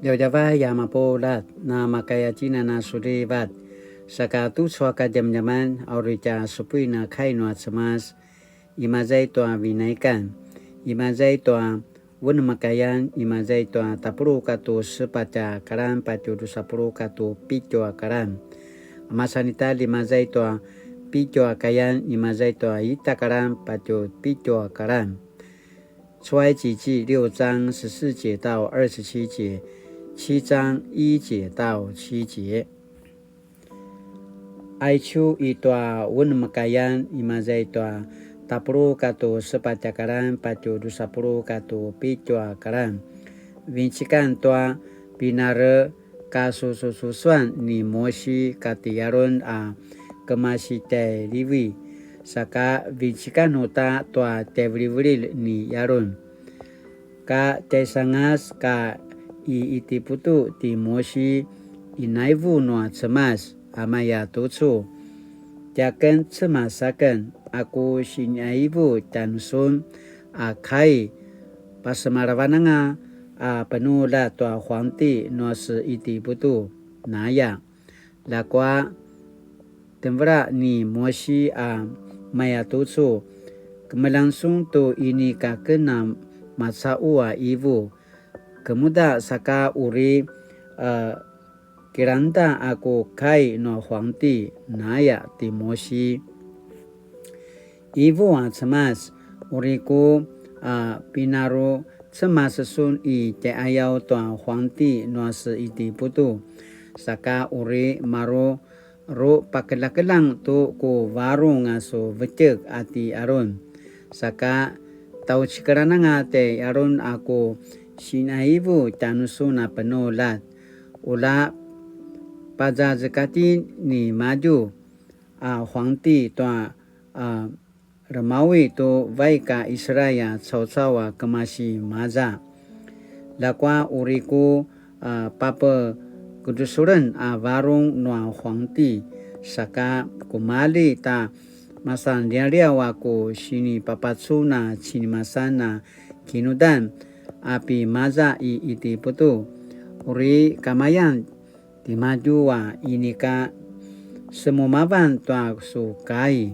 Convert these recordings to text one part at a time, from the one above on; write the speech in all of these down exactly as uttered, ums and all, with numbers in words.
Djavadjavay a mapuljat, na makaya tjinana sulivat. Saka tucu a kadjamadjaman, a uri tja supuin a kai nua Cemas, imaza i tua Vinaikan, imaza i tua unem a kayan, imaza i tua tapuluq katu sepatj a kalan patju drusa puluq katu pitju a kalan. A masan ita, imaza i tua pitju a kayan, imaza i tua ita kalan patju pitju a kalan. 出埃及记六章十四节到二十七节，七章一节到七节。Aicu i tua unem a kayan, imaza i tua tapuluq katu sepatj a kalan patju drusa puluq katu pitju a kalan. Vincikan tua pinare kasusususuan ni Mosi kati Arun a kemasi tjai Livi, saka vincikan uta tua tjaivilivililj ni Arun. Ka tjaisangas ka i Itiputu ti Mosi, inaivu nua Cemas a maya tucu: Tiaken Cemas aken, a ku siniaivu tjanusun a kai, pasemalavan anga a penuljat tua huangti nua se Itiputu, naya. Ljakua temvela ni Mosi a maya tucu: Kemeljang sun tu inika ken a macaqu a ivu, kemuda saka uri, a, kilangda a ku kai nua huangti, naya ti Mosi. Ivu a Cemas, uri ku, a, pinaru Cemas sun i tjaiqayaw tua huangti nua se Itiputu, saka uri maru rupakeljakeljang tu ku varung a su vetjek a ti Arun. Saka tjaucikelan anga tjai Arun a ku siniaivu tjanusun a penuljat. Ula pazazekatjen nimadju a huangti tua, a, remawi tu vaik a Israil a caucau a kemasi maza. Ljakua uri ku, a, papekedusulen a varung nua huangti, saka kumalji ta masanliawliaw a ku sinipapacun a cinimasan a kinudan a pi maza i Itiputu. Uri kamayan timadju a inika semumavan tua su kai.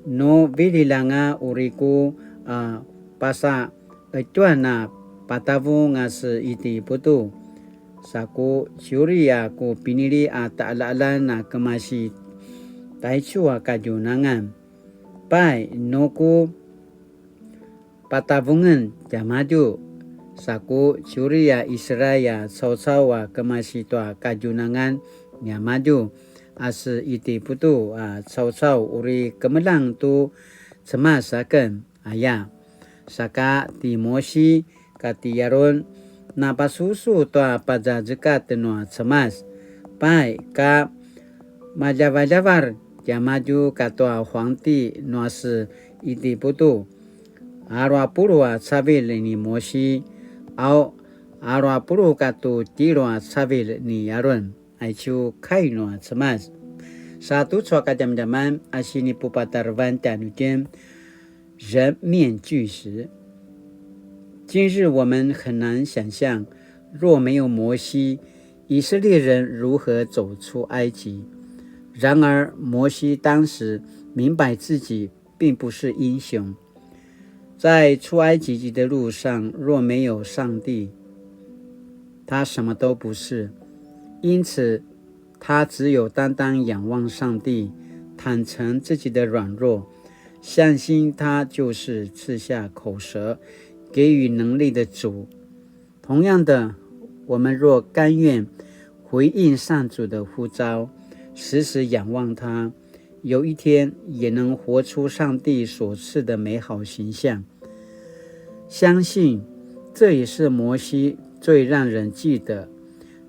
Nu vililj anga uri ku, a, pasaqetjuan a patavung a se Itiputu, sa ku ciuri a ku pinili a taqaljaqaljan a kemasi taicu a kadjunangan. Pai, nu ku patavungen tiamadju, sa ku ciuri a Israil a caucau a kemasi tua kadjunangan niamadju a se Itiputu a caucau, uri kemeljang tu Cemas aken, aya. Saka ti Mosi kati Arun, napasusu tua pazazekatj nua Cemas. Pai, ka maljavaljavar tiamadju katua huangti nua se Itiputu, alu a puluq a cavilj ni Mosi, au, alu a puluq katu tjelu a cavilj ni Arun. Aicu kai nua Cemas. Sa tucu a kadjamadjaman a sinipupatarevan tjanuitjen, 人面巨石。今日我们很难想象，若没有摩西，以色列人如何走出埃及。然而，摩西当时明白自己并不是英雄，在出埃及记的路上，若没有上帝，他什么都不是。因此，他只有单单仰望上帝，坦诚自己的软弱，相信他就是赐下口舌，给予能力的主。同样的，我们若甘愿回应上主的呼召，时时仰望他，有一天也能活出上帝所赐的美好形象。相信这也是摩西最让人记得、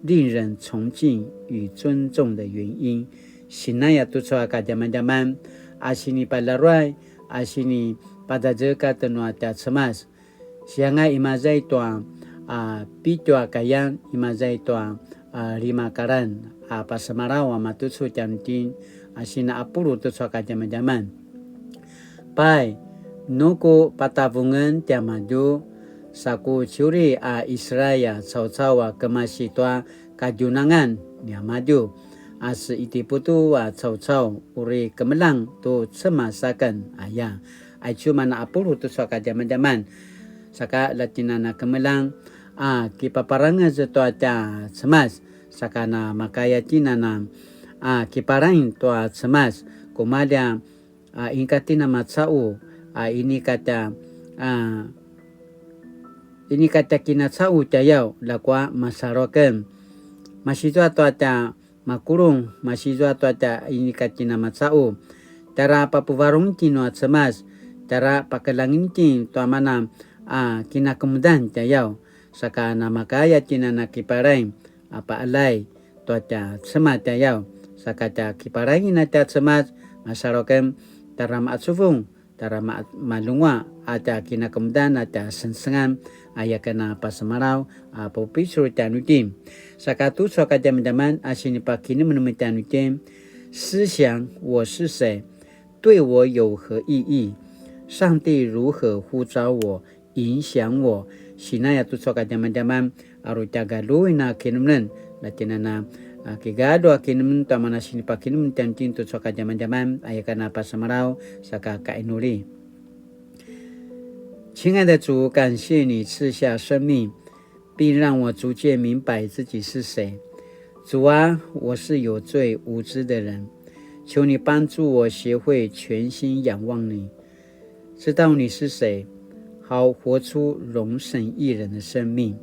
令人崇敬与尊重的原因。Sinaya tucu a kadjamadjaman, a sinipalaruay, a sinipazazekatj nua tja Cemas. Sianga imaza i tua, a, pitju a kayan, imaza i tua, a, lima kalan, a, pasemalaw a matucu tjanuitjen, a, sina apulu tucu a kadjamadjaman. Pai, nu ku patavungen tiamadju, Sa ku ciuri a Israel a caucau a kemasi tua kadjunangan niamadju, a se Itiputu a caucau, uri kemeljang tu Cemas aken aya. Aicu mana a pulu tucu a kadjamadjaman, saka ljatjinana kemeljang a kipaparangez tua tja Cemas, saka namakaya tjinana a kiparaing tua Cemas, kumalja a inika tjinamaca'u, a inika tja, a inika tja kinaca'u tjayaw, ljakua masalu aken. Masizua tua tja makulung, masizua tua tja inika tjinamaca'u. Tjara papuvarung itjen nua Cemas, tjara pakeljangin itjen tua mana a kinakemudan tjayaw, saka namakaya tjinana kiparaing a pa'alay tua tja Cemas tjayaw, saka tja kiparaingin a tja Cemas, masalu aken tjara ma'acuvung, tjara ma-, malunguaq a tja kinakemudan a tja sengsengan, aya ken a pasemalaw a pupicul tjanuitjen. Saka tucu a kadjamadjaman a sinipakinemenem tjanuitjen, 思想我是谁，对我有何意义？上帝如何呼召我，影响我？ Sinaya tucu a kadjamadjaman, aru tja galuin a kinemnem, ljatjinana a kigalu a kinemnem tua mana sinipakinemnem tjanuitjen tucu a kadjamadjaman, aya ken a pasemalaw, saka kainuli. 亲爱的主，感谢你赐下生命，并让我逐渐明白自己是谁。主啊，我是有罪无知的人，求你帮助我学会全心仰望你，知道你是谁，好活出荣神益人的生命。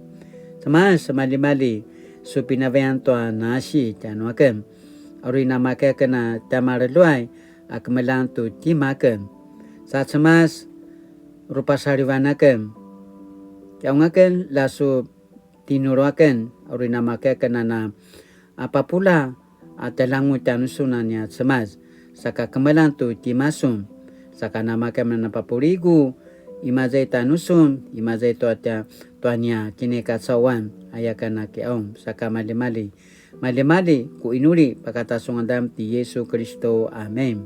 Cemas, maljimalji, su pinavayan tua nasi tjanuaken, aru namakaya ken a tja mareljuay a kemeljang tu timaken. Sa Cemas, rupasalivan aken. Kiqaung aken, lja su tinulu aken, aru namakaya ken a na a papula a tjalangu tjanusun a nia Cemas, saka kemeljang tu timasun, saka namakaya ken a na papuligu, imaza i tjanusun, imaza i tua tja, tua nia kinaikacauan, aya ken a kiqaung, saka maljimalji. Maljimalji, ku inuli, pakata su ngadan ti Yesu Kiristu. Amen.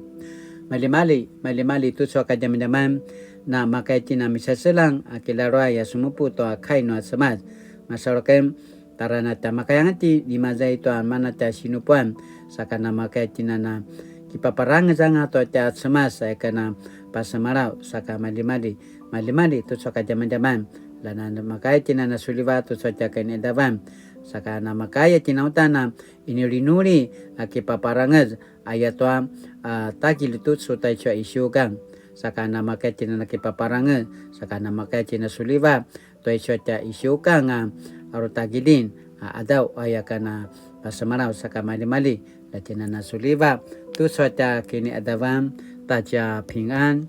Maljimalji, maljimalji tucu a kadjamadjaman, namakaya tjen a misaseljang a kilaruay a sumupu tua kai nua Cemas. Masalu aken, tjara na tja makaya anga itjen, imaza i tua mana tja sinupuan, saka namakaya tjen a na kipaparangez anga tua tja Cemas, aya ken a pasemalaw, saka maljimalji, maljimalji tucu a kadjamadjaman, lja namakaya tjen a na suliva tucu a tja kiniqadavan, saka namakaya tjen a uta na inulinuli a kipaparangez, aya tua, a, tagilj tucu taicu a isiukang, saka namakaya tjen a na kipaparangez, saka namakaya tjen a suliva, tua icu a tja isiukang a, aru tagiljin a qadaw, aya ken a pasemalaw, saka maljimalji, ljatjinana suliva tucu a tja kiniqadavan, ta tja pingan.